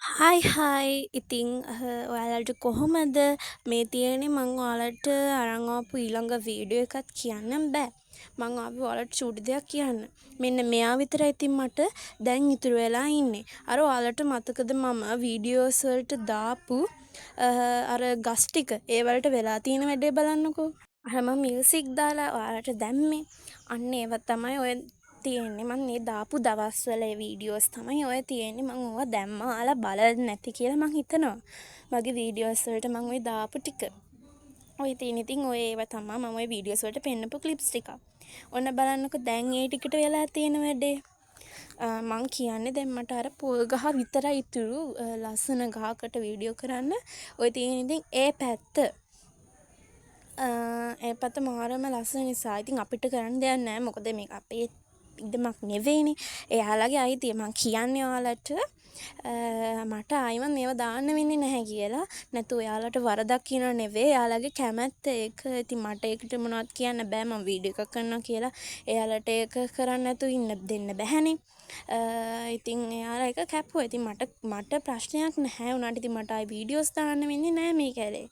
Hi hi, ඉතින් ඔයාලට කොහොමද? මේ තියෙන්නේ මං ඔයාලට අරන් ආපු ඊළඟ වීඩියෝ එකත් කියන්න බෑ. මං ආවේ ඔයාලට චූටි දෙයක් කියන්න. මෙන්න මෙයා විතරයි ඉතින් මට දැන් ඉතුරු වෙලා ඉන්නේ. අර ඔයාලට මතකද මම වීඩියෝස් වලට දාපු අර ගස් ටික? ඒ වලට වෙලා තියෙන වැඩේ බලන්නකෝ. අර මං මියුසික් දාලා ඔයාලට දැම්මේ. අන්න ඒවා තමයි ඔය තියෙන්නේ. මං ඒ දාපු දවස්වල ඒ වීඩියෝස් තමයි ඔය තියෙන්නේ. මං ඕවා දැම්මා ඔයාලා බලලා නැති කියලා මං හිතනවා. මගේ වීඩියෝස් වලට මං ඔය දාපු ටික. ඔය තියෙන ඉතින් ඔය ඒවා තමා මම ඔය වීඩියෝස් වලට පෙන්නපු ක්ලිප්ස් ටිකක්. ඔන්න බලන්නකෝ දැන් ඒ ටිකට වෙලා තියෙන වැඩේ. මං කියන්නේ දැන් මට අර පොල් ගහ විතරයි ඉතුරු ලස්සන ගහකට වීඩියෝ කරන්න. ඔය තියෙන ඉතින් ඒ පැත්ත. ඒ පැත්ත මාරම ලස්සන නිසා ඉතින් අපිට කරන්න දෙයක් නෑ. මොකද මේක අපේ ඉඩමක් නෙවෙයිනේ. එයාලගේ අයිතිය. මං කියන්නේ ඔයාලට මට ආයිමත් මේවා දාන්න වෙන්නේ නැහැ කියලා. නැතුව එයාලට වරදක් කියනව නෙවෙයි. එයාලගේ කැමැත්ත ඒක. ඉතින් මට ඒකට මොනවත් කියන්න බෑ. මං වීඩියෝ එකක් කරනවා කියලා එයාලට ඒක කරන්න නැතුව ඉන්න දෙන්න බැහැනේ. ඉතින් එයාලා ඒක කැපුවා. ඉතින් මට මට ප්‍රශ්නයක් නැහැ. වුණාට ඉතින් මට ආයි වීඩියෝස් දාන්න වෙන්නේ නෑ මේ කැලේ.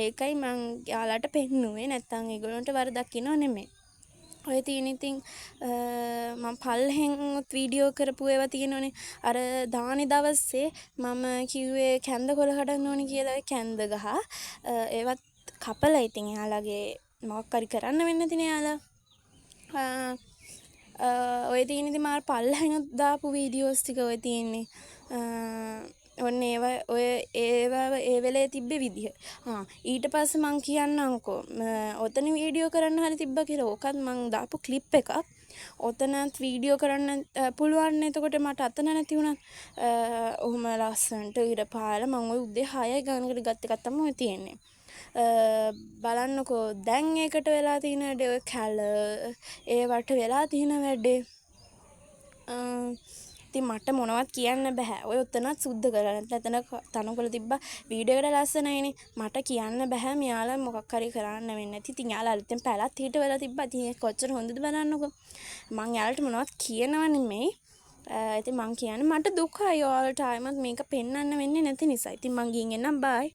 ඒකයි මං එයාලට පෙන්නුවේ. නැත්තම් ඒගොල්ලන්ට වරදක් කියනව නෙමෙයි. ඔය තියෙන ඉතින් මං පල්ලෙහෙන් වීඩියෝ කරපු ඒවා තියෙනවනේ. අර දානේ දවසේ මම කිව්වේ කැන්ද කොළ කඩන්න ඕනේ කියලා. ඔය කැන්ද ගහ ඒවත් කපලා ඉතින් එයාලගේ මොකක් හරි කරන්න වෙන්න ඇතිනේ එයාලා. ඔය තියෙන ඉතින් මාර පල්ලෙහෙනුත් දාපු වීඩියෝස් ටික ඔය තියෙන්නේ. ඔන්න ඒවා ඔය ඒවා ඒ වෙලේ තිබ්බේ විදිහ. ආ, ඊට පස්සේ මං කියන්නම්කෝ ඔතන වීඩියෝ කරන්න හරි තිබ්බා කියලා. ඕකත් මං දාපු ක්ලිප් එකක්. ඔතනත් වීඩියෝ කරන්න පුළුවන් නේ එතකොට මට අතන නැති වුණත්. ඔහොම ලස්සනට ඉර පායලා මං ඔය උදේ 6යි ගානකට ගත්ත එකක් තමයි ඔය තියෙන්නේ. බලන්නකෝ දැන් ඒකට වෙලා තියෙන වැඩේ, ඔය කැල ඒවට වෙලා තියෙන වැඩේ. ඉතින් මට මොනවත් කියන්න බැහැ. ඔය ඔතනත් සුද්ද කරලා නැත්නම් එතන තනකොළ තිබ්බා. වීඩියෝ එකට ලස්සනයිනේ. මට කියන්න බැහැ මෙයාලා මොකක් හරි කරන්න වෙන්නේ නැති. ඉතින් එයාලා අලුතෙන් පැලත් හිටවලා තිබ්බා. ඉතින් ඒක කොච්චර හොඳද බලන්නකෝ. මං එයාලට මොනවත් කියනව නෙමෙයි. ඉතින් මං කියන්නේ මට දුකයි ඔයාලට ආයෙමත් මේක පෙන්නන්න වෙන්නේ නැති නිසා. ඉතින් මං ගිහින් එන්නම්, බායි.